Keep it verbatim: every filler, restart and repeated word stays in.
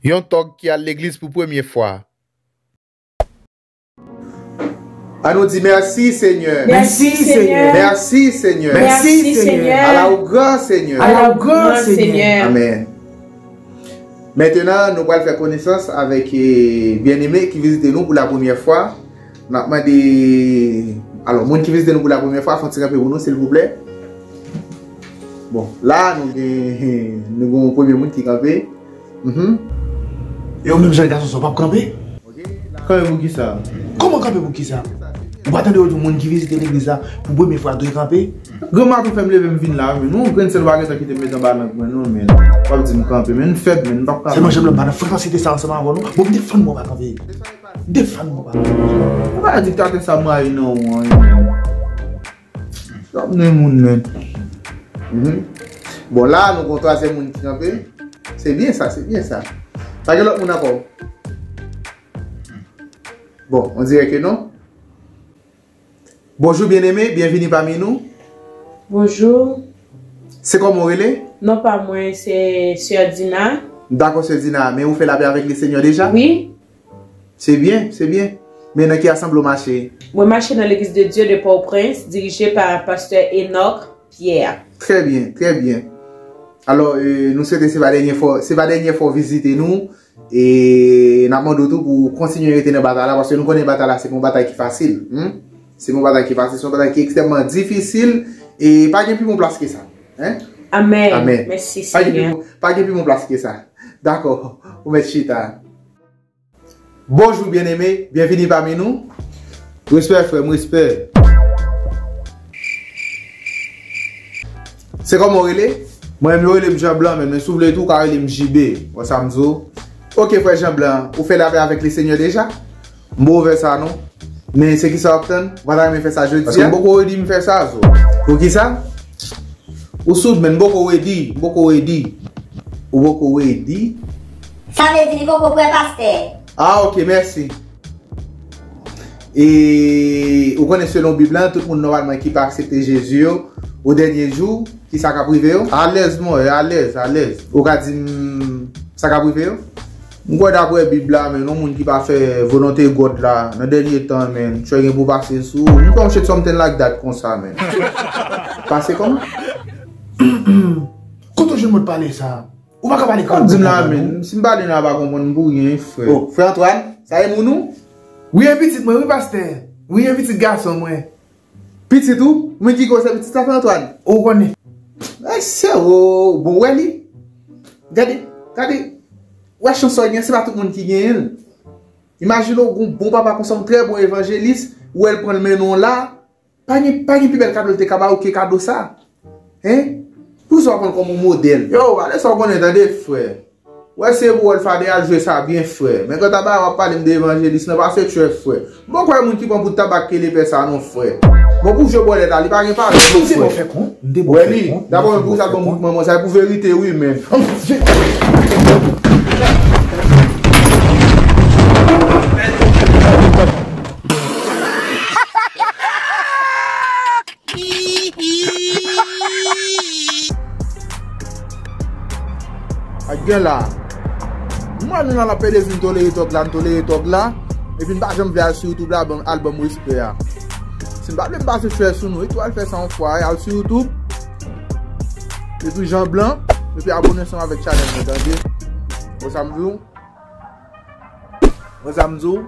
Yon tòg ki al legliz pou premye fwa. Ann nou di, mèsi, Senyè. Mèsi, Senyè. Mèsi, Senyè. Mèsi, Senyè. Ala w gran, Senyè. Ala w gran, Senyè. Amèn. Mentenan, nou pral fè konesans avèk, eh, byeneme ki vizite nou pou la premyè fwa. N ap mande, alò, moun ki vizite nou pou la premyè fwa, fè yon ti kanpe pou nou, silvouplè. Bon, la, nou gen, nou gen yon premye moun ki kanpe. Mhm. E ou menm jan gason sa, w p ap kanpe? Kanpe pou kisa? Kòman kanpe pou kisa? Ou pa tande yo di moun ki vizite legliz la pou premye fwa dwe kanpe? Granma tou fè m leve m vin la, men yon grenn sèl w pa gentan kite m met anba lang mwen non, men w ap di m kanpe, men m fèb, men m p ap kanpe. Sèlman janm lòm pa nan frekansite sa ansanm avè w non. Bon, m defann mwen w pa kanpe. M defann mwen w pa kanpe. Ou pa diktatè sa m rayi nan ou an. Sa m nan moun men. Mhm. Bon, la, nou gon twazyèm moun ki kanpe. Se byen sa, se byen sa. Pa gen lòt moun ankò? Bon, on dirait que non. Bonjou, byeneme, byenvini pami nou. Bonjou. Se kòman w rele? Non pa mwen, se Sè Dina. Dakò, Sè Dina, men ou fè lapè avèk Lesenyè deja? Wi. Se byen, se byen. Men nan ki asanble w mache? Mwen mache nan Legliz de Dieu de Port-au-Prince, dirije pa pastè Enoch Pierre. Trè byen, trè byen. Alò, eh, nou swete se pa dènye fwa, se pa dènye fwa w vizite nou. E n ap mande w tou pou w kontinye rete nan batay la, paske nou konnen batay la se pa yon batay ki fasil. Hmm? Se pa yon batay ki fasil, se yon batay ki ekstrèmman difisil. E pa gen pi bon plas ke sa. Hein? Amèn. Amèn. Mèsi, Senyè. Pa gen pi bon, pa gen pi bon plas ke sa. Dakò. Ou mèt chita. Bonjou, byeneme. Byenvini pami nou. Respè, frè m, respè. Se kòman w rele? Mwen menm, yo rele m Jan Blan, men, men si w vle tou, w ka rele m J B. Wè sa m di w? Oke, frè Jan Blan, ou fè lapè avèk Lesenyè deja? M poko fè sa, non. Men se kisa w ap tann? Ou pa ta renmen fè sa jodi a? Paske m poko redi m fè sa, zo. Poukisa? Ou soud, men m poko redi, m poko redi. Ou poko redi? Sa vle di li poko prè, pastè. Ah, oke, mèsi. E ou konnen selon Bib la, tout moun nòmalman ki pa aksepte Jezi yo, o dènye jou, kisa k ap rive yo? Alèz, mon, alèz, alèz. Ou ka di m sa k ap rive yo? M kwè daprè Bib la, men, yon moun ki pa fè volonte God la, nan dènye tan, men, tchè gen pou pase sou ou. M pa yon shit something like that konsa, men. Pase kòman? Kote w jwenn mòd pale sa? Ou pa ka pale kreyòl. Di m la, men, si m pale nan pa konprann m pou ryen, frè. Oh, frè Antoine, sa e moun ou? Wi, e pitit mwen, wi, pastè. Wi, e pitit gason mwen. Pitit ou? Mwen ki gwo se pitit sa, frè Antoine. Ou konnen. Ay, sè, o, bon, wè li. Gade, gade. Wè chans sa w gen, se pa tout moun ki genyen l. Imajine w gon bon papa konsa, yon trè bon evanjelis, ou wè l pran l mennen w la. Pa gen, pa gen pi bèl kado l te ka ba ou ke kado sa. Hein? Poukisa w ap pran l kòm yon modèl? Yo, ale sa w konnen, tande, frè. Wè, se pou wè l fade al jwe sa byen, frè. Men kanta bagay w ap pale m de evanjelis nan, pase tchè, frè. M poko wè moun ki pran bout tabak ke lepè sa non, frè. Bon, pou je bòlèt la, li pa gen pale non, frè. Wè li, dabò menm pou sa bon bout manman sa, e pou verite wi, men. Ak gen la. Mwen menm la, m ap pede di n tolere tòg la, n tolere tòg la. Epi n pa janm vle al sou YouTube la, ban m albòm respè a. Si n pa vle m pase fè sou nou, epi w al fè sa yon fwa, al sou YouTube. Epi Jan Blan, epi abone ansanm avèk chanèl mwen, tande. Wè sa m di w? Wè sa m di w?